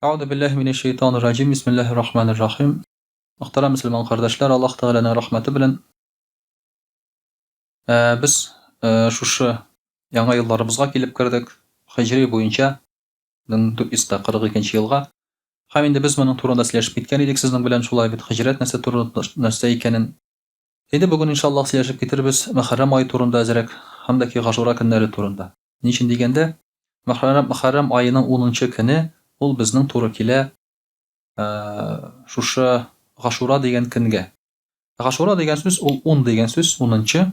Әгъүзу биллаһи минәш шәйтанир раҗим. Бисмиллаһир рахманир рахим. Мөхтәрәм мөселман кардәшләр, Аллаһ Тәгаләнең рәхмәте белән э, без э, шушы яңа елларыбызга килеп кердек. Һиҗри буенча 1442 елга. Һәм инде без моның турында сөйләшеп киткән идек сезнең белән, шулай бит һиҗрәт нәрсә турында нәрсә икәнен. Инде бүген иншаллаһ сөйләшеп китербез Мөхәррәм ае турында әзрәк һәм дә ки Гашура көннәре турында. Ни өчен дигәндә, Мөхәррәм, Мөхәррәм аеның унынчы көне, ул безнең туры килә шушы Гашура дигән көнгә. Гашура дигән сүз ул ун дигән сүз, унынчы.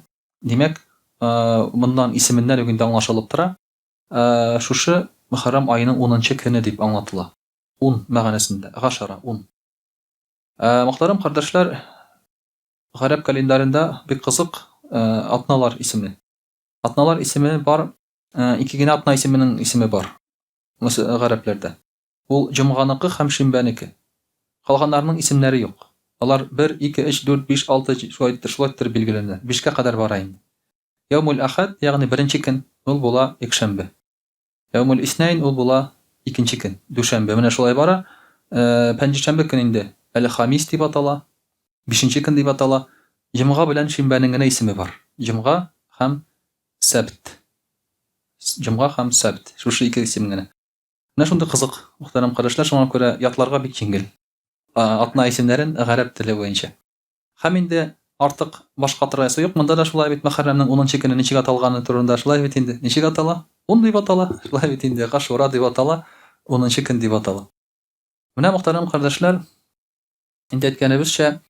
Димәк, моннан исеменнән үк инде аңлашылып тора, шушы Мөхәррәм аеның унынчы көне дип аңлатыла. Ун мәгънәсендә, гашара, ун. Мөхтәрәм кардәшләр, гарәп календаренда бик кызык атналар исеме. Атналар исеме бар, ике генә атна исеменең исеме бар. Гарәпләрдә. Ул җомганыкы һәм шимбәнеке. Калганнарының исемнәре юк. Алар 1, 2, 3, 4, 5, 6 шулай итеп, шулай итеп билгеләнә. Бишкә кадәр бара инде. Яумул әхәд, ягъни беренче көн, ул була якшәмбе. Яумул иснәйн ул була икенче көн, дүшәмбе. Менә шулай бара. Пәнҗешәмбе көн инде әл-хамис дип атала. Бишенче көн дип атала. Җомга белән шимбәнең генә исеме бар. Җомга һәм сәбт. Җомга һәм сәбт. Шушы ике исем генә. Менә шундый кызык, мөхтәрәм кардәшләр, шуңа күрә ятларга бик җиңел. Атна исемнәрен гарәп теле буенча. Һәм инде артык баш катырасы юк. Монда да шулай бит, Мөхәррәмнең унынчы көне ничек аталганы турында шулай бит инде. Ничек атала? Ун дип атала. Шулай бит инде, Гашура дип атала, унынчы көн дип атала. Менә, мөхтәрәм кардәшләр, Инде әйткәнебезчә,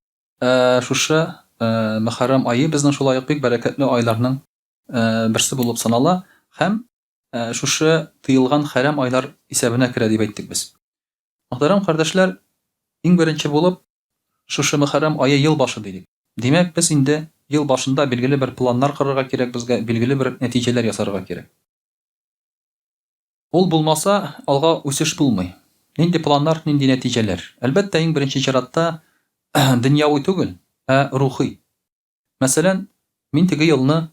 шушы Мөхәррәм ае безнең шулай ук бик бәрәкәтле айларның берсе булып санала һәм шушы тыелган хәрам айлар исәбенә керә дип әйттек без. Мөхтәрәм кардәшләр, иң беренче булып шушы Мөхәррәм ае ел башы дидек. Димәк, без инде ел башында билгеле бер планнар корырга кирәк безгә, билгеле бер нәтиҗәләр ясарга кирәк. Ул булмаса, алга үсеш булмый. Нинди планнар, нинди нәтиҗәләр? Әлбәттә, иң беренче чиратта, дөньяви түгел, ә рухи. Мәсәлән, мин теге елны,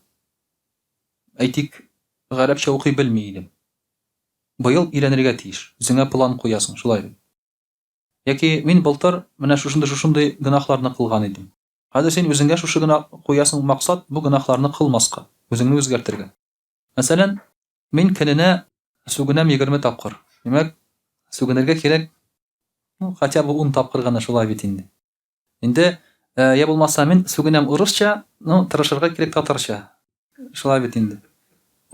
әйтик, гарәпчә укый белми идем. Быел өйрәнергә тиеш. Үзеңә план куясың, шулай бит. Яки мин былтыр менә шушындый-шушындый гөнаһларны кылган идем. Хәзер син үзеңә шушы гына куясың максат, бу гөнаһларны кылмаска, үзеңне үзгәртергә. Мәсәлән, Мин көненә сүгенәм 20 тапкыр. Димәк, сүгенергә кирәк, ну, хотя бы 10 тапкыр гына шулай бит инде. Инде, э, я булмаса, мин сүгенәм урысча, ну, тырышырга кирәк татарча. Шулай бит инде.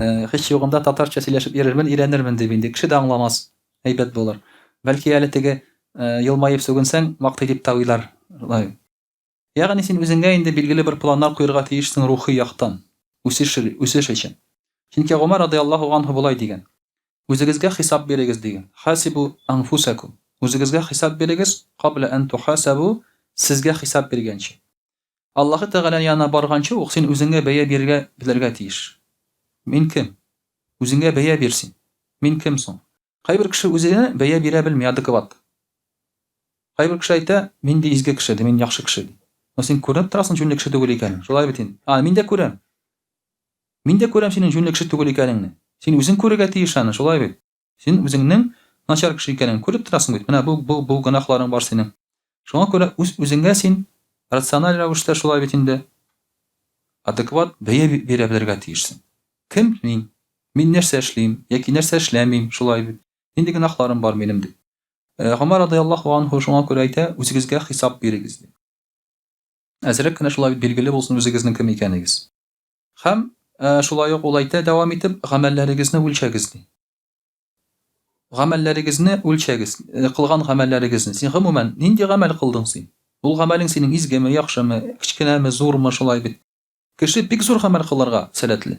Э, һич югында татарча сөйләшеп йөрермен, өйрәнермен дип инде. Кеше дә аңламас, әйбәт булыр. Бәлки әле теге э, елмаеп сүгенсәң, мактый дип тә уйлар. Шулай. Ягъни син үзеңә инде билгеле бер планнар куерга тиешсең рухи яктан, үсеш, үсеш өчен. Чөнки Гомәр радыяллаһу ганһу болай дигән, Үзегезгә хисап бирегез, дигән, Хасибу анфусакум, үзегезгә хисап бирегез, каблә ән тухасабу, сезгә хисап биргәнче. Аллаһы Тәгалә янына барганчы ук син үзеңә бәя бирергә белергә тиеш. Мин кем? Үзеңә бәя бир син. Мин кем соң? Кайбер кеше үзенә бәя бирә белми, адекват. Кайбер кеше әйтә, мин ди изге кеше, ди, мин яхшы кеше, ди. Но син күренеп торасың җүнле кеше түгел икәнең. Шулай бит инде. А, мин дә күрәм. Мин дә күрәм синең җүнле кеше түгел икәнеңне. Син үзең күрергә тиеш аны, шулай бит. Син үзеңнең начар кеше икәнен күреп торасың бит. Менә бу, бу, бу гөнаһларың бар синең. Шуңа күрә үз үзеңә син рациональ рәвештә шулай бит инде адекват бәя бирә белергә тиешсең. Кем мин? Мин нәрсә эшлим яки нәрсә эшләмим, шулай бит. Нинди гөнаһларым бар минем дип. Э, Гомәр радыяллаһу анһу шуңа күрә әйтә, үзегезгә хисап бирегез дип. Әзрәк кенә шулай бит билгеле булсын үзегезнең кем икәнегез. Һәм э, шулай ук ул әйтә, дәвам итеп, гамәлләрегезне үлчәгез ди. Гамәлләрегезне үлчәгез, э, кылган гамәлләрегезне. Син гомумән нинди гамәл кылдың син? Ул гамәлең синең изгеме, яхшымы, кечкенәме, зурмы, шулай бит. Кеше бик зур гамәл кылырга сәләтле.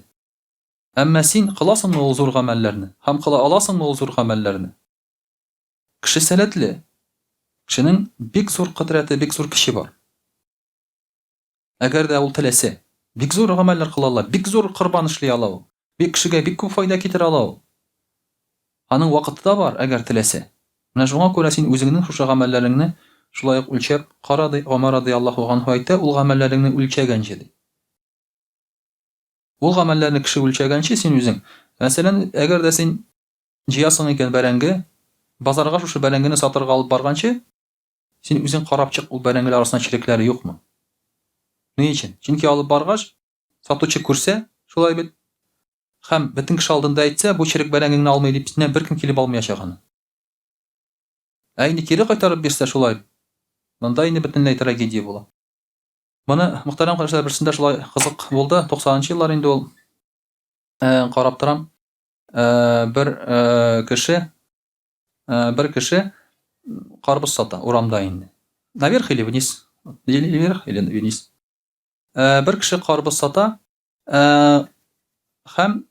Әмма син кыласыңмы ул зур гамәлләрне? Һәм кыла аласыңмы ул зур гамәлләрне? Кеше сәләтле. Кешенең бик зур кодрәте, бик зур көче бар. Әгәр дә ул теләсә, бик зур гамәлләр кыла ала, бик зур корбан эшли ала ул. Бик кешегә бик күп файда китерә ала ул. Аның вакыты да бар, әгәр теләсә. Менә шуңа күрә син үзеңнең шушы гамәлләреңне шулай ук үлчәп кара, ди Гомәр радыяллаһу ганһу әйтә, ул гамәлләреңне үлчәгәнче, ди. Ул гамәлләрне кеше үлчәгәнче син үзең, мәсәлән, әгәр дә син җыясың икән бәрәңге, Базарга шушы бәрәңгене сатырга алып барганчы, син үзең карап чык, ул бәрәңгеләр арасында черекләре юкмы? Ни өчен? Чөнки алып баргач, сатучы күрсә, шулай бит, һәм бөтен кеше алдында әйтсә, бу черек бәрәңгеңне алмый дип, синнән беркем килеп алмаячак аны. Ә инде кире кайтарып бирсә, шулай, монда инде бөтенләй трагедия була. Моны, мөхтәрәм кардәшләр, берсендә шулай кызык булды, 90 нчы еллар инде ул. Карап торам, бер кеше, бер кеше карбыз сата урамда инде. Наверх или вниз? Или вверх, или вниз. Бер кеше карбыз сата, һәм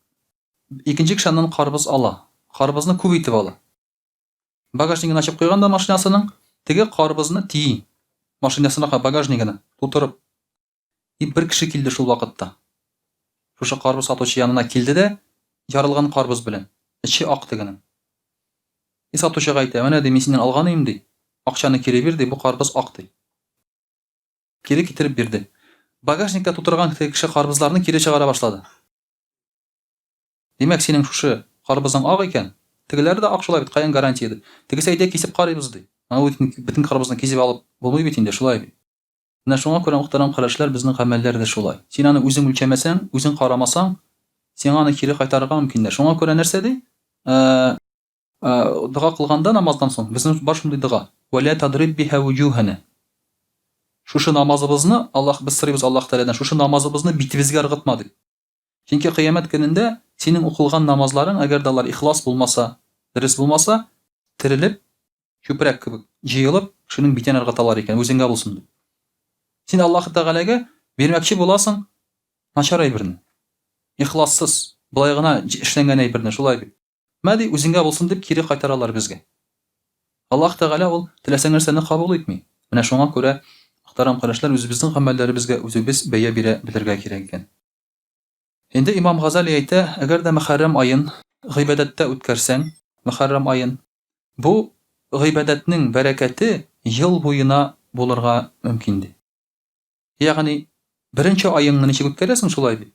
икенче кеше аннан карбыз ала. Карбызны күп итеп ала. Багажнигын ачып куйган да машинасының, теге карбызны тии машинасына багажнигына тутырып. И бер кеше килде шул вакытта. Шушы карбыз сатучы янына килде дә, ярылган карбыз белән, эче ак тегенең. И сатучыга әйтә, менә ди, мин синнән алган идем ди, акчаны кире бир ди, бу карбыз ак ди. Кире китереп бирде. Багажникта тутырган теге кеше карбызларны кире чыгара башлады. Димәк, синең шушы карбызың ак икән, тегеләре дә ак шулай бит, каян гарантия ди. Тегесе әйдә кисеп карыйбыз ди. Аны бит бөтен карбызны кисеп алып булмый бит инде, шулай бит. Менә шуңа күрә, мөхтәрәм кардәшләр, безнең гамәлләр дә шулай. Син аны үзең үлчәмәсәң, үзең карамасаң, сиңа аны кире кайтарырга мөмкиннәр. Шуңа күрә нәрсә ди? Дога кылганда намаздан соң безнең бар шундый дога. Вә лә тадриб биһа вуҗуһана. Шушы намазыбызны Аллаһ без сорыйбыз Аллаһ Тәгаләдән, шушы намазыбызны битебезгә ыргытма дип. Чөнки кыямәт көнендә синең укылган намазларың, әгәр дә алар ихлас булмаса, дөрес булмаса, терелеп, чүпрәк кебек җыелып, кешенең битен ыргыталар икән, үзеңгә булсын дип. Син Аллаһы Тәгаләгә бирмәкче буласың начар әйберне. Ихлассыз, болай гына эшләнгән әйберне, шулай бит. Мә ди, үзеңгә булсын дип кире кайтаралар безгә. Аллаһ Тәгалә ул теләсә нәрсәне кабул итми. Менә шуңа күрә, мөхтәрәм кардәшләр, үзебезнең гамәлләребезгә үзебез бәя бирә белергә кирәк икән. Инде имам Газали әйтә, әгәр дә Мөхәррәм аен гыйбадәттә үткәрсәң, Мөхәррәм аен, бу гыйбадәтнең бәрәкәте ел буена булырга мөмкин, ди. Ягъни, беренче аеңны ничек үткәрәсең, шулай бит.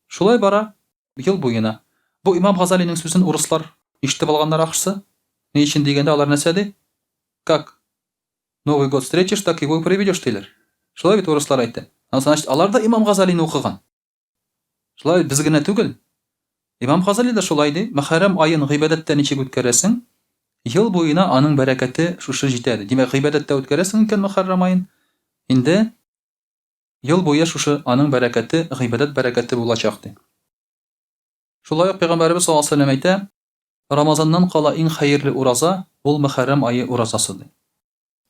Шулай бара ел буена. Бу имам Газалинең сүзен урыслар ишетеп алганнар ахрысы. Ни өчен дигәндә, алар нәрсә ди? Как Новый год встретишь, так его и проведешь, диләр. Шулай бит урыслар әйтә. Значит, алар да имам Газалины укыган. Шулай бит, без генә түгел. Имам Газали да шулай ди, Мөхәррәм аен гыйбадәттә ничек үткәрәсең, ел буена аның бәрәкәте шушы җитә ди. Димәк, гыйбадәттә үткәрәсең икән Мөхәррәм аен, инде ел буе шушы аның бәрәкәте, гыйбадәт бәрәкәте булачак ди. Шулай ук Пәйгамбәребез саллаллаһу алейһи ва сәлләм әйтә, Рамазаннан кала иң хәерле ураза, ул Мөхәррәм ае уразасы ди.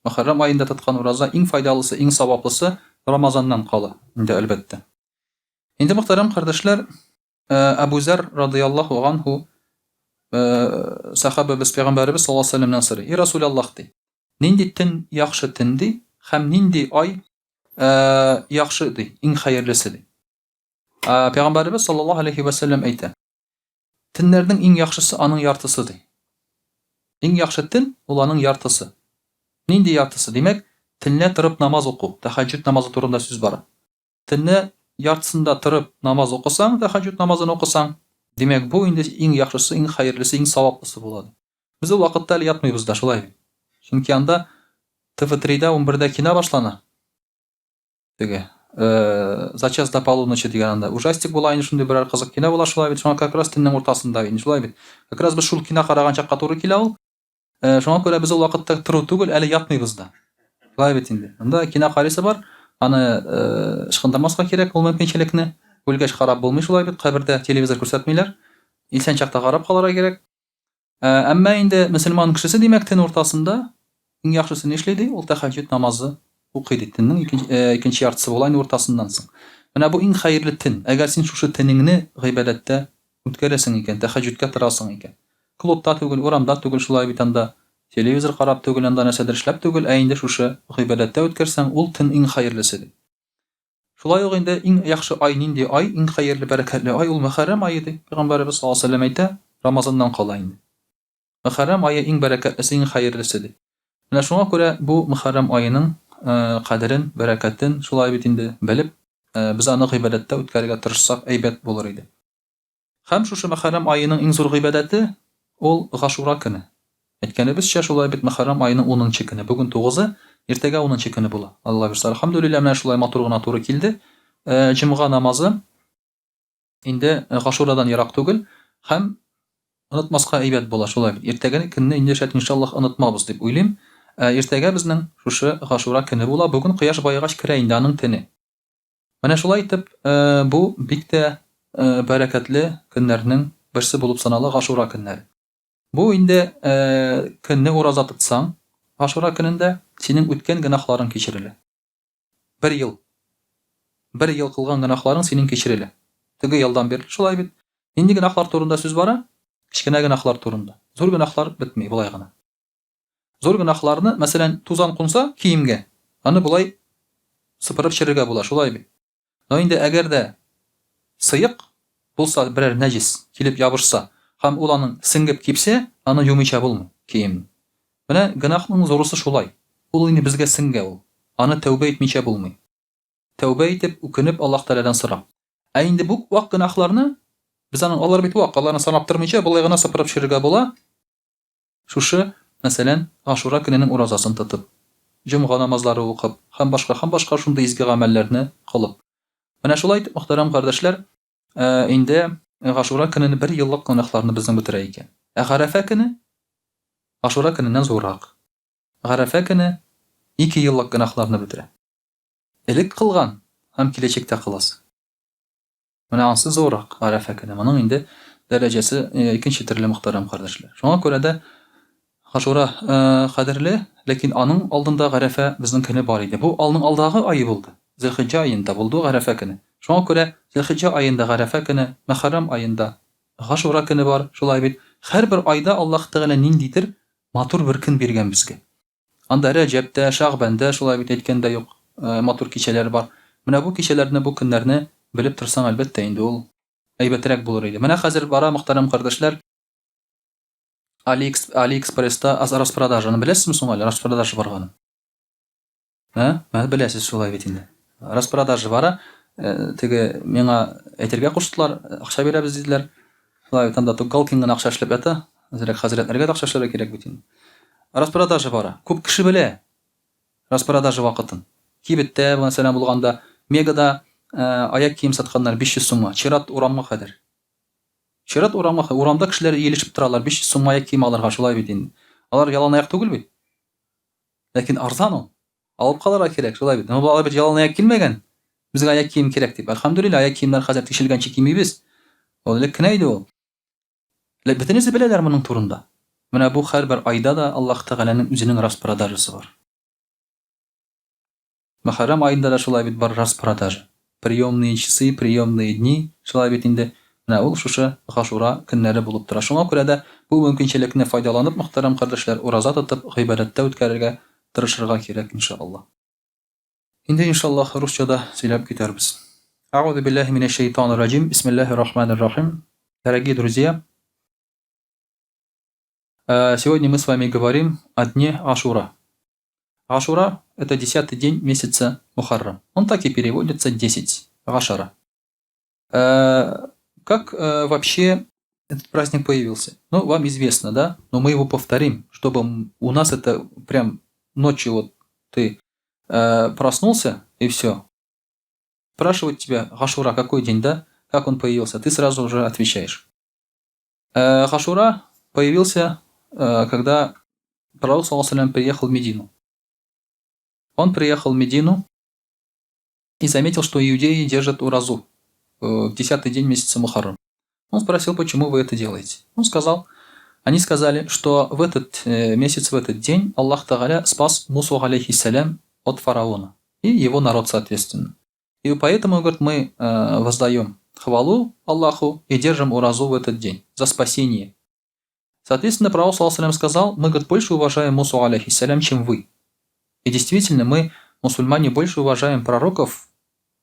Мөхәррәм аенда тоткан ураза иң файдалысы, иң саваплысы Рамазаннан кала инде, әлбәттә. Инде, мөхтәрәм кардәшләр, Әбу Зәр радыяллаһу анһу сәхабәбез пәйгамбәребез саллаллаһу алейһи вәсәлләмнән сорый. И Расулаллаһ ди. Нинди төн яхшы төн ди һәм нинди ай яхшы ди, иң хәерлесе ди. Пәйгамбәребез саллаллаһу алейһи вәсәлләм әйтә. Төннәрнең иң яхшысы аның яртысы ди. Иң яхшы төн ул аның яртысы. Нинди яртысы? Димәк, төнлә торып намаз уку, тәһәҗҗүд намазы турында сүз бара. Төнлә яртысында торып намаз укысаң, тәһәҗҗүд намазын укысаң, димәк, бу инде иң яхшысы, иң хәерлесе, иң саваплысы була ди. Без ул вакытта әле ятмыйбыз да, шулай бит? Чөнки анда ТВ-3-дә унбердә кино башлана. Теге, За час до полуночи дигән анда ужастик була инде, шундый берәр кызык кино була, шулай бит. Шуңа как раз төннең уртасында инде, шулай бит. Как раз без шул кино караган чакка туры килә ул. Шуңа күрә без ул вакытта тору түгел, әле ятмыйбыз да. Шулай бит инде. Анда кино карыйсы бар, аны ычкындырмаска кирәк ул мөмкинчелекне. Үлгәч карап булмый шулай бит, кабердә телевизор күрсәтмиләр. Исән чакта карап калырга кирәк. Әмма инде мөселман кешесе, димәк, төн уртасында иң яхшысы нишли ди? Ул тәһәҗҗүд намазы укый ди. Төннең икенче яртысы була инде уртасыннан соң. Менә бу иң хәерле төн. Әгәр син шушы төнеңне гыйбадәттә үткәрәсең икән, тәһәҗҗүдкә торасың икән. Клубта түгел, урамда түгел, шулай бит анда телевизор карап түгел, анда нәрсәдер эшләп түгел, ә инде шушы гыйбадәттә үткәрсәң, ул төн иң хәерлесе ди. Шулай ук инде иң яхшы ай нинди ай, иң хәерле, бәрәкәтле ай ул Мөхәррәм ае ди. Пәйгамбәребез саллаллаһу алейһи ва сәлләм әйтә, Рамазаннан кала инде. Мөхәррәм ае иң бәрәкәтлесе, иң хәерлесе ди. Менә шуңа күрә бу Мөхәррәм аеның кадерен, бәрәкәтен шулай бит инде белеп, без аны гыйбадәттә үткәрергә тырышсак әйбәт булыр иде. Һәм шушы Мөхәррәм аеның иң зур гыйбадәте ул Гашура көне. Әйткәнебезчә, шулай бит, Мөхәррәм аеның унынчы көне. Бүген тугызы, иртәгә унынчы көне була. Алла бирса, әлхәмдүлилләһ, менә шулай матур гына туры килде. Җомга намазы инде Гашурадан ерак түгел һәм онытмаска әйбәт була, шулай бит. Иртәгә көнне инде шәт иншаллаһ онытмабыз дип уйлыйм. Иртәгә безнең шушы Гашура көне була. Бүген кояш баегач керә инде аның төне. Менә шулай итеп, бу бик тә бәрәкәтле көннәрнең берсе булып санала Гашура көннәре. Бу инде көнне ураза тотсаң, Гашура көнендә синең үткән гөнаһларың кичерелә. Бер ел. Бер ел кылган гөнаһларың синең кичерелә. Теге елдан бирле шулай бит. Нинди гөнаһлар турында сүз бара? Кечкенә гөнаһлар турында. Зур гөнаһлар бетми болай гына. Зур гөнаһларны, мәсәлән, тузан кунса киемгә, аны болай сыпырып черергә була, шулай бит. Но инде әгәр дә сыек булса, берәр нәҗес килеп ябышса һәм ул аның сеңгеп кипсә, аны юмыйча булмый киемне. Менә гөнаһның зурысы шулай. Ул инде безгә сеңгә ул. Аны тәүбә итмичә булмый. Тәүбә итеп, үкенеп Аллаһ Тәгаләдән сора. Ә инде бу вак гөнаһларны, без аның, алар бит вак, аларны санап тормыйча, болай гына сыпырып төшерергә була. Шушы, мәсәлән, Гашура көненең уразасын тотып, җомга намазлары укып һәм башка һәм башка шундый изге гамәлләрне кылып. Менә шулай итеп, мөхтәрәм кардәшләр, инде Гашура көнен бер еллык гөнаһларны безнең бетерә икән. Ә Гарәфә көне Гашура көненнән зуррак. Гарәфә көне 2 еллык гөнаһларны бетерә. Элек кылган һәм киләчәктә кыласы. Менә ансы зуррак, Гарәфә көне. Моның инде дәрәҗәсе икенче төрле, мөхтәрәм кардәшләр. Шуңа күрә дә Гашура кадерле, ләкин аның алдында Гарәфә безнең көне бар иде. Бу алның алдагы ае булды. Зөлхиҗҗә аенда булды Гарәфә көне. Шуңа күрә Зөлхиҗҗә аенда Гарәфә көне, Мөхәррәм аенда Гашура көне бар, шулай бит. Һәрбер айда Аллаһ Тәгалә ниндидер матур бер көн биргән безгә. Анда Рәҗәптә, Шәгъбәндә, шулай бит, әйткән дә юк, матур кичәләр бар. Менә бу кичәләрне, бу көннәрне белеп торсаң, әлбәттә инде, ул әйбәтрәк булыр иде. Менә хәзер бара, мөхтәрәм кардәшләр, Алиэкспресста распродажаны беләсезме соң әле, распродажа барганын? Ә? Менә беләсез шулай бит инде. Распродажа бара, теге миңа әйтергә куштылар, акча бирәбез диделәр. Шулай бит анда Галкин гына акча эшләп ята. Әзрәк хәзрәтләргә дә акча эшләргә кирәк бит инде. Распродажа бара. Күп кеше белә распродажа вакытын. Кибеттә, мәсәлән, булганда, Мегада аяк кием сатканнар 500 сумга, чират урамга кадәр. Чират урамга, урамда кешеләр иелешеп торалар, 500 сумга аяк кием алырга, шулай бит инде. Алар яланаяк түгел бит. Ләкин арзан ул. Алып калырга кирәк, шулай бит. Но алар бит яланаяк килмәгән. Безгә аяк кием кирәк дип. Әлхәмдүлилләһ, аяк киемнәр хәзер тишелгәнче кимибез. Ул элек кенә иде ул. Ләкин бөтенесе беләләр моның турында. Менә бу һәрбер айда да Аллаһ Тәгаләнең үзенең распродажасы бар. Мөхәррәм аенда да шулай бит бар распродажа. Приемные часы, приемные дни, шулай бит инде. Менә ул шушы Гашура көннәре булып тора. Шуңа күрә дә бу мөмкинчелекне файдаланып, мөхтәрәм кардәшләр, ураза тотып, гыйбадәттә үткәрергә тырышырга кирәк, иншаллаһ. Инде, иншаллаһ, русча да сөйләп китәрбез. Әгъузу биллаһи минәш шәйтанир раҗим. Бисмиллаһир рахманир рахим. Дорогие друзья, сегодня мы с вами говорим о дне Ашура. Ашура – это 10-й день месяца Мухаррам. Он так и переводится 10. Ашара. Как вообще этот праздник появился? Ну, вам известно, да? Но мы его повторим, чтобы у нас это прям ночью вот ты проснулся и все. Спрашивают тебя, Гашура, какой день, да? Как он появился? Ты сразу уже отвечаешь. Гашура появился, когда пророк, саллаллаху, приехал в Медину. Он приехал в Медину и заметил, что иудеи держат уразу в 10-й день месяца Мухаррам. Он спросил, почему вы это делаете. Он сказал, они сказали, что в этот месяц, в этот день Аллах Тагаля спас Мусу, алейхиссалям, от фараона и его народ соответственно. И поэтому, говорит, мы воздаем хвалу Аллаху и держим уразу в этот день за спасение. Соответственно, пророк, саллаллаху, сказал, мы, говорит, больше уважаем Мусу, алейхиссалям, чем вы. И действительно, мы, мусульмане, больше уважаем пророков,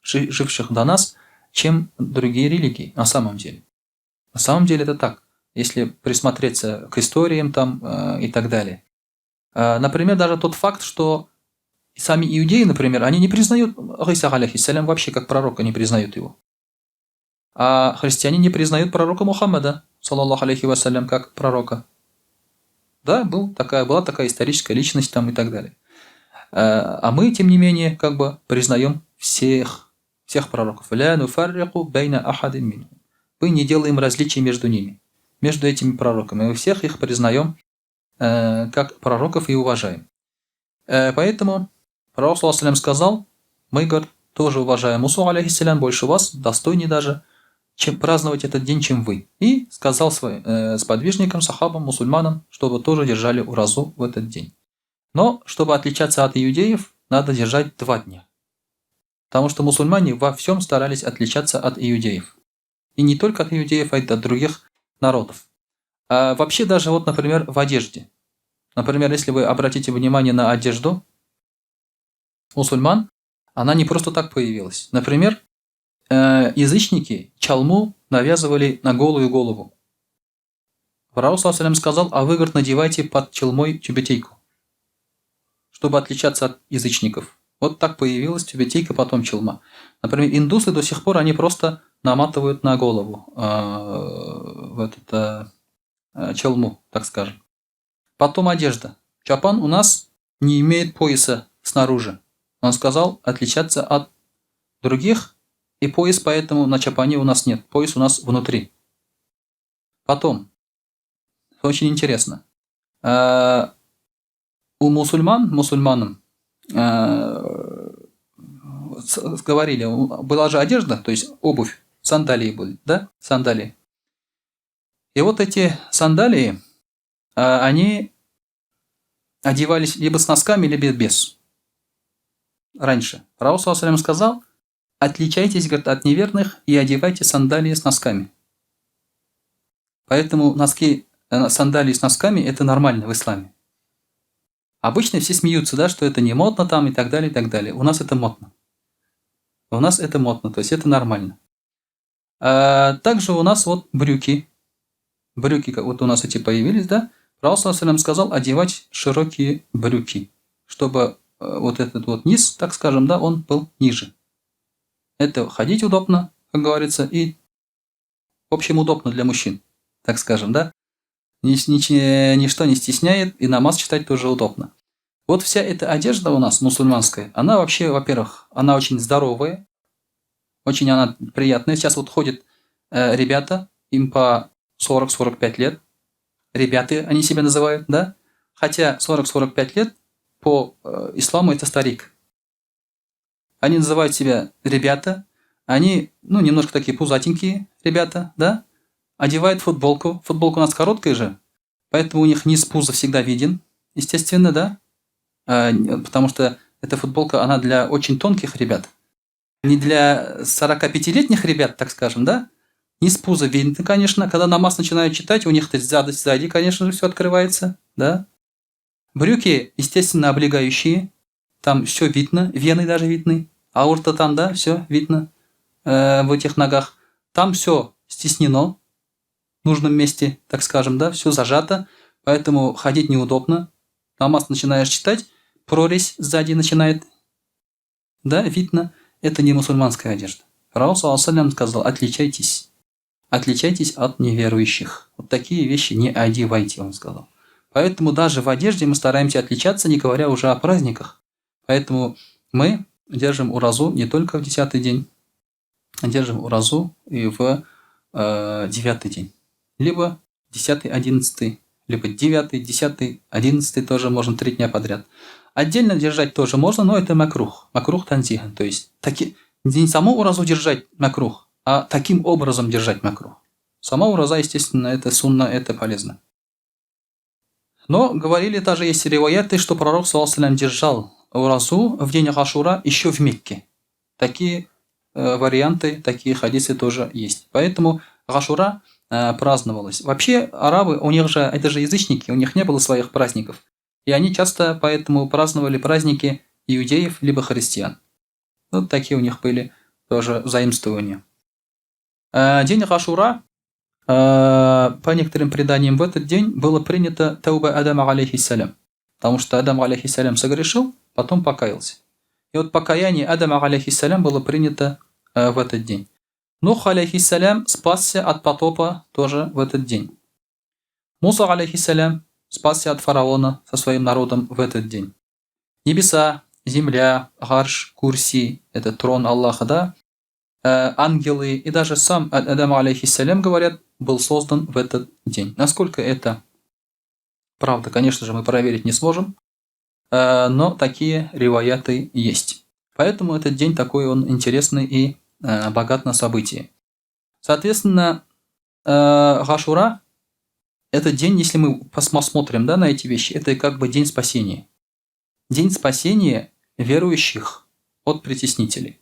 живших до нас, чем другие религии на самом деле. На самом деле это так, если присмотреться к историям там и так далее. Например, даже тот факт, что сами иудеи, например, они не признают Иса, алейхиссалям, вообще как пророка, не признают его. А христиане не признают пророка Мухаммада, саллаллаху алейхи вассалям, как пророка. Да, была такая историческая личность там и так далее. А мы, тем не менее, как бы признаем всех пророков. Ля нуфаррику бейна ахадин минхум. Мы не делаем различий между ними, между этими пророками. Мы всех их признаем как пророков и уважаем. Поэтому пророк صلى الله сказал: мы, говорит, тоже уважаем Мусу, عليه السلام, больше вас, достойнее даже, чем праздновать этот день, чем вы. И сказал своим сподвижникам, сахабам, мусульманам, чтобы тоже держали уразу в этот день. Но, чтобы отличаться от иудеев, надо держать 2 дня. Потому что мусульмане во всем старались отличаться от иудеев. И не только от иудеев, а и от других народов. А вообще даже вот, например, в одежде. Например, если вы обратите внимание на одежду мусульман, она не просто так появилась. Например, язычники чалму навязывали на голую голову. Пророк صلى الله сказал: а вы, говорит, надевайте под чалмой тюбетейку, чтобы отличаться от язычников. Вот так появилась тюбетейка, потом чалма. Например, индусы до сих пор, они просто наматывают на голову в этот чалму, так скажем. Потом одежда. Чапан у нас не имеет пояса снаружи. Он сказал отличаться от других, и пояс поэтому на чапане у нас нет. Пояс у нас внутри. Потом, очень интересно, у мусульман, мусульманам говорили, была же одежда, то есть обувь, сандалии были, да, сандалии. И вот эти сандалии, они одевались либо с носками, либо без. Раньше. Пророк صلى الله сказал: отличайтесь, говорит, от неверных и одевайте сандалии с носками. Поэтому сандалии с носками – это нормально в исламе. Обычно все смеются, да, что это не модно там и так далее, и так далее. У нас это модно. У нас это модно, то есть это нормально. А также у нас вот брюки. Брюки, как вот у нас эти появились, да? Пророк صلى الله сказал одевать широкие брюки, чтобы вот этот вот низ, так скажем, да, он был ниже. Это ходить удобно, как говорится, и в общем удобно для мужчин, так скажем, да? Ничто не стесняет, и намаз читать тоже удобно. Вот вся эта одежда у нас мусульманская, она вообще, во-первых, она очень здоровая, очень она приятная. Сейчас вот ходят ребята, им по 40-45 лет, ребята они себя называют, да? Хотя 40-45 лет по исламу это старик. Они называют себя ребята, они, ну, немножко такие пузатенькие ребята, да? Одевают футболку. Футболка у нас короткая же, поэтому у них низ пуза всегда виден, естественно, да? Потому что эта футболка, она для очень тонких ребят. Не для 45-летних ребят, так скажем, да? Низ пуза видно, конечно. Когда намаз начинают читать, у них сзади, конечно же, все открывается, да? Брюки, естественно, облегающие. Там все видно, вены даже видны. Аорта там, да, все видно в этих ногах. Там все стеснено в нужном месте, так скажем, да, все зажато, поэтому ходить неудобно. Намаз начинаешь читать, прорезь сзади начинает, да, видно. Это не мусульманская одежда. Пророк صلى الله сказал: отличайтесь, отличайтесь от неверующих. Вот такие вещи не одевайте, он сказал. Поэтому даже в одежде мы стараемся отличаться, не говоря уже о праздниках. Поэтому мы держим уразу не только в 10-й день, а держим уразу и в 9-й день. Либо 10-й, 11-й, либо 9-й, 10-й, 11-й тоже можно 3 дня подряд. Отдельно держать тоже можно, но это مكروه. مكروه تنزيها. То есть не саму уразу держать مكروه, а таким образом держать مكروه. Сама ураза, естественно, это сунна, это полезно. Но говорили, даже есть риваяты, что пророк, صلى الله, держал уразу в день Ашура еще в Мекке. Такие варианты, такие хадисы тоже есть. Поэтому Ашура праздновалась. Вообще арабы, у них же, это же язычники, у них не было своих праздников. И они часто поэтому праздновали праздники иудеев либо христиан. Вот такие у них были тоже заимствования. День Ашура, по некоторым преданиям, в этот день было принято توبة Адама, عليه السلام. Потому что Адам, عليه السلام, согрешил, потом покаялся. И вот покаяние Адама, عليه السلام, было принято в этот день. Нух, عليه السلام, спасся от потопа тоже в этот день. Муса, عليه السلام, спасся от фараона со своим народом в этот день. Небеса, земля, Гарш, Курси – это трон Аллаха, да? Ангелы и даже сам Адам, алейхиссалям, говорят, был создан в этот день. Насколько это правда, конечно же, мы проверить не сможем, но такие риваяты есть. Поэтому этот день такой он интересный и богат на события. Соответственно, Гашура – это день, если мы посмотрим, да, на эти вещи, это как бы день спасения. День спасения верующих от притеснителей.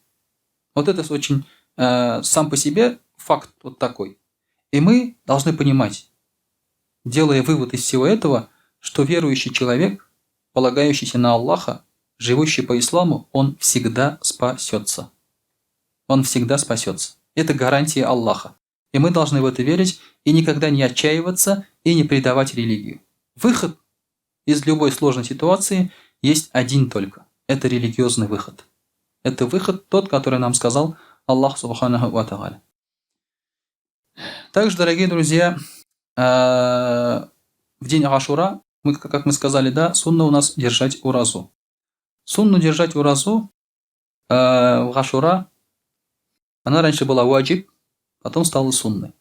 Вот это очень сам по себе факт вот такой. И мы должны понимать, делая вывод из всего этого, что верующий человек, полагающийся на Аллаха, живущий по исламу, он всегда спасется. Он всегда спасется. Это гарантия Аллаха. И мы должны в это верить и никогда не отчаиваться и не предавать религию. Выход из любой сложной ситуации есть один только. Это религиозный выход. Это выход тот, который нам сказал Аллах Субханаху Ва Тааля. Также, дорогие друзья, в день Ашура, мы, как мы сказали, да, сунна у нас держать уразу. Сунну держать уразу в Ашура, она раньше была ваджиб, потом стала сунной.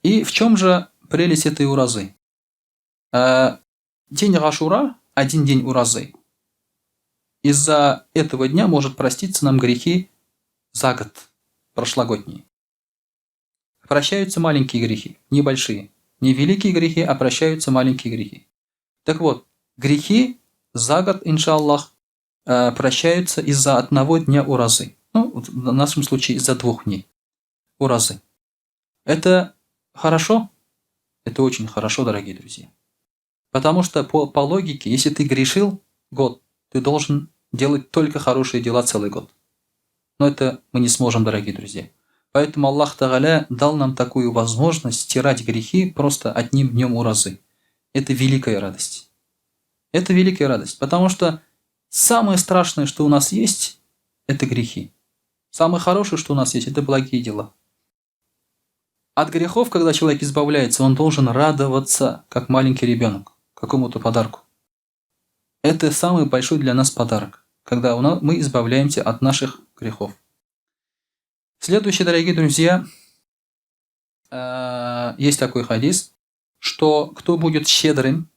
И в чем же прелесть этой уразы? День Ашура, один день уразы, из-за этого дня может проститься нам грехи за год прошлогодние. Прощаются маленькие грехи, небольшие. Не великие грехи, а прощаются маленькие грехи. Так вот, грехи за год, иншаллах, прощаются из-за одного дня уразы. Ну, в нашем случае из-за 2 дней уразы. Это хорошо? Это очень хорошо, дорогие друзья. Потому что по логике, если ты грешил год, ты должен делать только хорошие дела целый год. Но это мы не сможем, дорогие друзья. Поэтому Аллах Тааля дал нам такую возможность стирать грехи просто одним днем уразы. Это великая радость. Это великая радость, потому что самое страшное, что у нас есть, это грехи. Самое хорошее, что у нас есть, это благие дела. От грехов, когда человек избавляется, он должен радоваться, как маленький ребенок, какому-то подарку. Это самый большой для нас подарок, когда мы избавляемся от наших грехов. Следующее, дорогие друзья, есть такой хадис, что кто будет щедрым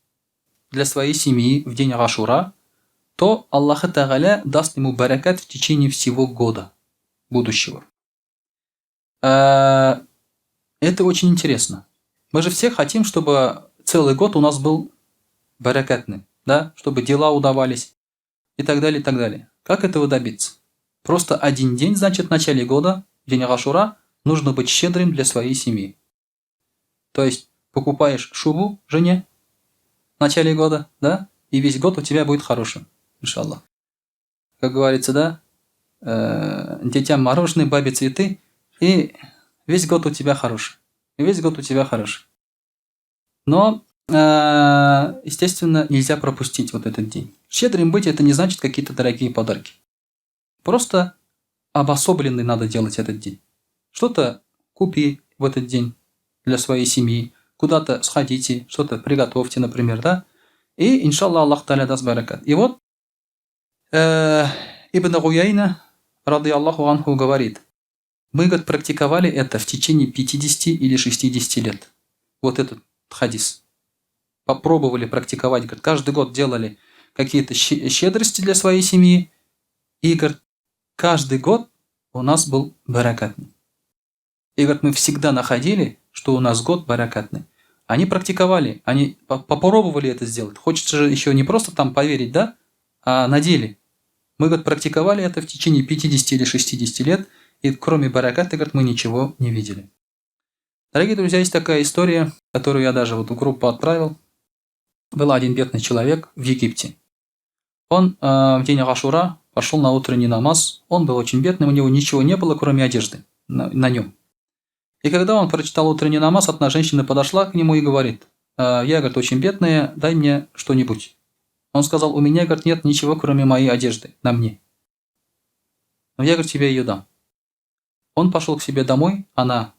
для своей семьи в день Ашура, то Аллах Тааля даст ему баракат в течение всего года будущего. Это очень интересно. Мы же все хотим, чтобы целый год у нас был баракатным, да? Чтобы дела удавались и так далее, и так далее. Как этого добиться? Просто один день, значит, в начале года, день Ашура, нужно быть щедрым для своей семьи. То есть, покупаешь шубу жене в начале года, да, и весь год у тебя будет хорошим, иншаллах. Как говорится, да, детям мороженое, бабе цветы, и весь год у тебя хороший. И весь год у тебя хороший. Но, естественно, нельзя пропустить вот этот день. Щедрым быть – это не значит какие-то дорогие подарки. Просто обособленный надо делать этот день. Что-то купи в этот день для своей семьи, куда-то сходите, что-то приготовьте, например, да? И, иншаллах, Аллах Тааля даст баракат. И вот Ибн Уяйна, рады Аллаху анху, говорит, мы, говорит, практиковали это в течение 50 или 60 лет. Вот этот хадис. Попробовали практиковать, говорит, каждый год делали какие-то щедрости для своей семьи. И, говорит, каждый год у нас был баракатный. И, говорит, мы всегда находили, что у нас год баракатный. Они практиковали, они попробовали это сделать. Хочется же еще не просто там поверить, да, а на деле. Мы, говорит, практиковали это в течение 50 или 60 лет, и кроме бараката, говорит, мы ничего не видели. Дорогие друзья, есть такая история, которую я даже вот в группу отправил. Был один бедный человек в Египте. Он в день Ашура пошел на утренний намаз. Он был очень бедным, у него ничего не было, кроме одежды на нем. И когда он прочитал утренний намаз, одна женщина подошла к нему и говорит: я, говорит, очень бедная, дай мне что-нибудь. Он сказал: у меня, говорит, нет ничего, кроме моей одежды на мне. Но я, говорит, тебе ее дам. Он пошел к себе домой, она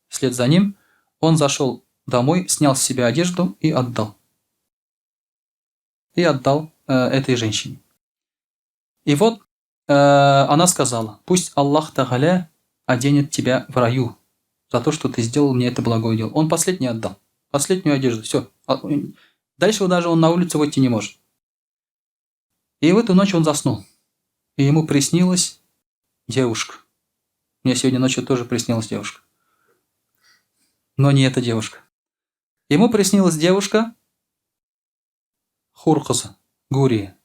вслед за ним. Он зашел домой, снял с себя одежду и отдал. И отдал этой женщине. И вот она сказала, пусть Аллах Тагаля оденет тебя в раю за то, что ты сделал мне это благое дело. Он последний отдал. Последнюю одежду. Все. Дальше даже он на улицу выйти не может. И в эту ночь он заснул. И ему приснилась девушка. Мне сегодня ночью тоже приснилась девушка. Но не эта девушка. Ему приснилась девушка хур кызы, гурия.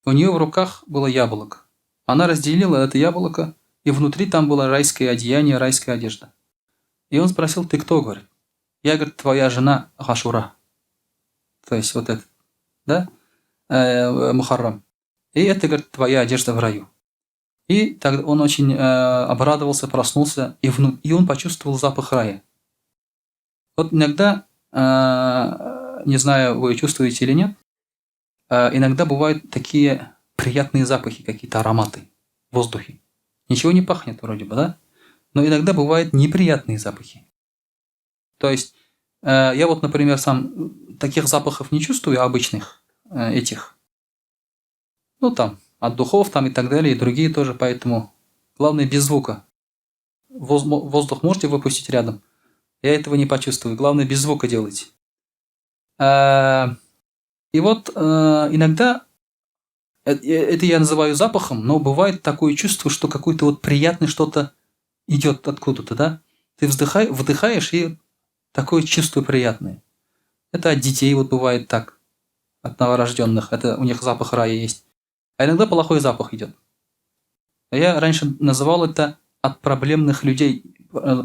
У нее в руках было яблоко. Она разделила это яблоко, и внутри там было райское одеяние, райская одежда. И он спросил, ты кто, говорит. Я, говорит, твоя жена Гашура. То есть вот это, да, Мухаррам. И это, говорит, твоя одежда в раю. И тогда он очень обрадовался, проснулся, и он почувствовал запах рая. Вот иногда, не знаю, вы чувствуете или нет, иногда бывают такие приятные запахи, какие-то ароматы в воздухе. Ничего не пахнет вроде бы, да? Но иногда бывают неприятные запахи. То есть я вот, например, сам таких запахов не чувствую, обычных этих. Ну там, от духов там и так далее, и другие тоже, поэтому главное без звука. Воздух можете выпустить рядом? Я этого не почувствую. Главное без звука делайте. И вот иногда, это я называю запахом, но бывает такое чувство, что какой-то вот приятный что-то идет откуда-то, да? Ты вдыхаешь, и такое чувство приятное. Это от детей вот бывает так, от новорожденных, это у них запах рая есть. А иногда плохой запах идет. Я раньше называл это от проблемных людей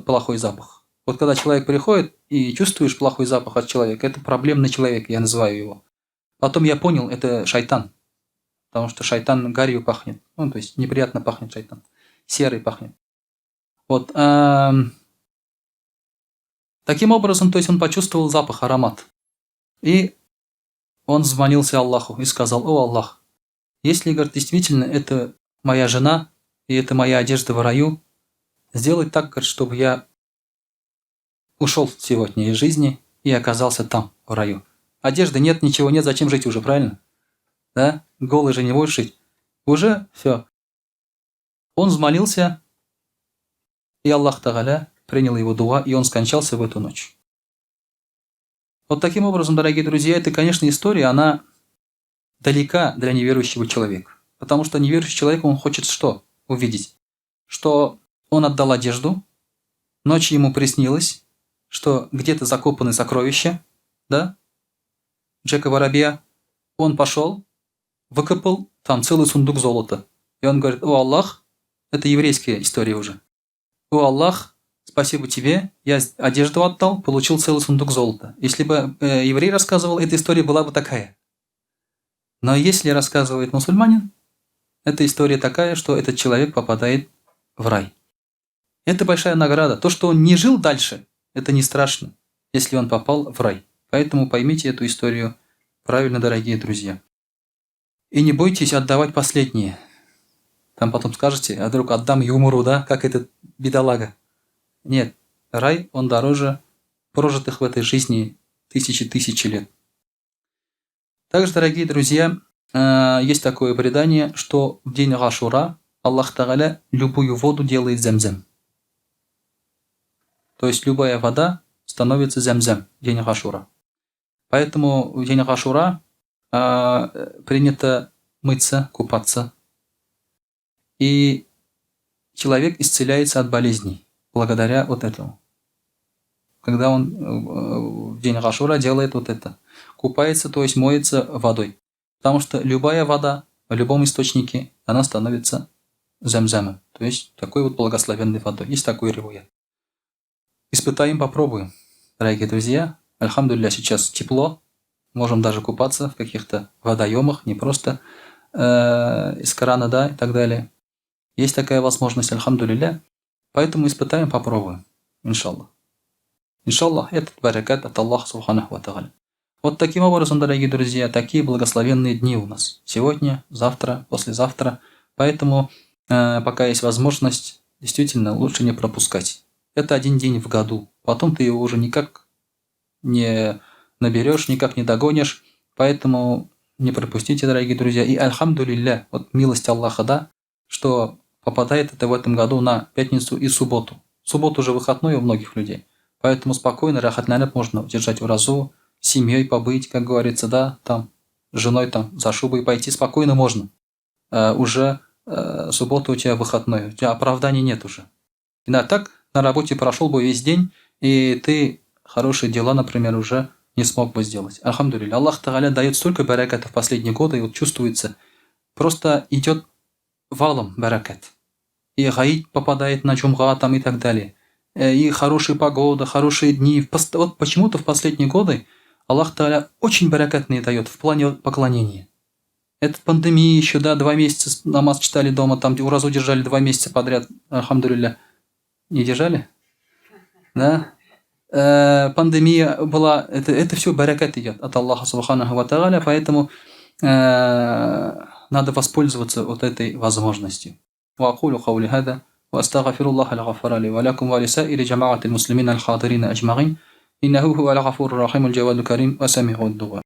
плохой запах. Вот когда человек приходит и чувствуешь плохой запах от человека, это проблемный человек, я называю его. Потом я понял, это шайтан. Потому что шайтан гарью пахнет. Ну, то есть неприятно пахнет шайтан. Серый пахнет. Вот. Таким образом, то есть он почувствовал запах, аромат. И он взмолился Аллаху и сказал, о Аллах, если, говорит, действительно это моя жена и это моя одежда в раю, сделай так, говорит, чтобы я ушел сегодня из жизни и оказался там, в раю. Одежды нет, ничего нет, зачем жить уже, правильно? Да? Голый же не будешь жить. Уже все. Он взмолился, и Аллах Тагаля принял его дуа, и он скончался в эту ночь. Вот таким образом, дорогие друзья, это, конечно, история, она далека для неверующего человека. Потому что неверующий человек, он хочет что увидеть? Что он отдал одежду, ночью ему приснилось, что где-то закопаны сокровища, да, Джека Воробья, он пошел, выкопал там целый сундук золота. И он говорит, о Аллах, это еврейская история уже. О Аллах, спасибо тебе, я одежду отдал, получил целый сундук золота. Если бы еврей рассказывал, эта история была бы такая. Но если рассказывает мусульманин, эта история такая, что этот человек попадает в рай. Это большая награда. То, что он не жил дальше, это не страшно, если он попал в рай. Поэтому поймите эту историю правильно, дорогие друзья. И не бойтесь отдавать последнее. Там потом скажете, а вдруг отдам и умру, да, как этот бедолага. Нет, рай, он дороже прожитых в этой жизни тысячи-тысячи лет. Также, дорогие друзья, есть такое предание, что в день Гашура Аллах Тагаля любую воду делает земзем. То есть любая вода становится земзем в день Гашура. Поэтому в день Гашура принято мыться, купаться. И человек исцеляется от болезней благодаря вот этому. Когда он в день Гашура делает вот это. Купается, то есть моется водой. Потому что любая вода в любом источнике, она становится земземом. То есть такой вот благословенной водой. Есть такой риваят. Испытаем, попробуем. Дорогие друзья, альхамдулилля, сейчас тепло. Можем даже купаться в каких-то водоемах, не просто из крана, да, и так далее. Есть такая возможность, альхамдулилля. Поэтому испытаем, попробуем. Иншаллах. Иншаллах, этот баракат от Аллаха субханаху ва тааля. Вот таким образом, дорогие друзья, такие благословенные дни у нас. Сегодня, завтра, послезавтра. Поэтому, пока есть возможность, действительно, лучше не пропускать. Это один день в году. Потом ты его уже никак не наберешь, никак не догонишь. Поэтому не пропустите, дорогие друзья. И альхамдулилля, вот милость Аллаха, да, что попадает это в этом году на пятницу и субботу. Субботу уже выходной у многих людей. Поэтому спокойно, рәхәтләнеп можно держать уразу, с семьей побыть, как говорится, да, там, с женой там за шубой пойти спокойно можно. Уже суббота у тебя выходной, у тебя оправданий нет уже. И да, так на работе прошел бы весь день, и ты хорошие дела, например, уже не смог бы сделать. Альхамдулилля. Аллах Тагаля дает столько бараката в последние годы, и вот чувствуется, просто идет валом баракат. И гаид попадает на джумга там и так далее. И хорошая погода, хорошие дни. Вот почему-то в последние годы Аллах Тагаля очень баракатные дает в плане поклонения. Это пандемия еще, да, 2 месяца намаз читали дома, там уразу держали 2 месяца подряд, альхамдулилля. Не держали? Да? Пандемия была, это все баракат идет от Аллаха Субханаху Ва Тааля, поэтому надо воспользоваться вот этой возможностью. وأقول قولي هذا وأستغفر الله الغفار لي ولكم ولسائر جماعة المسلمين الحاضرين أجمعين إنه هو الغفور الرحيم الجواد الكريم وسميع الدعاء.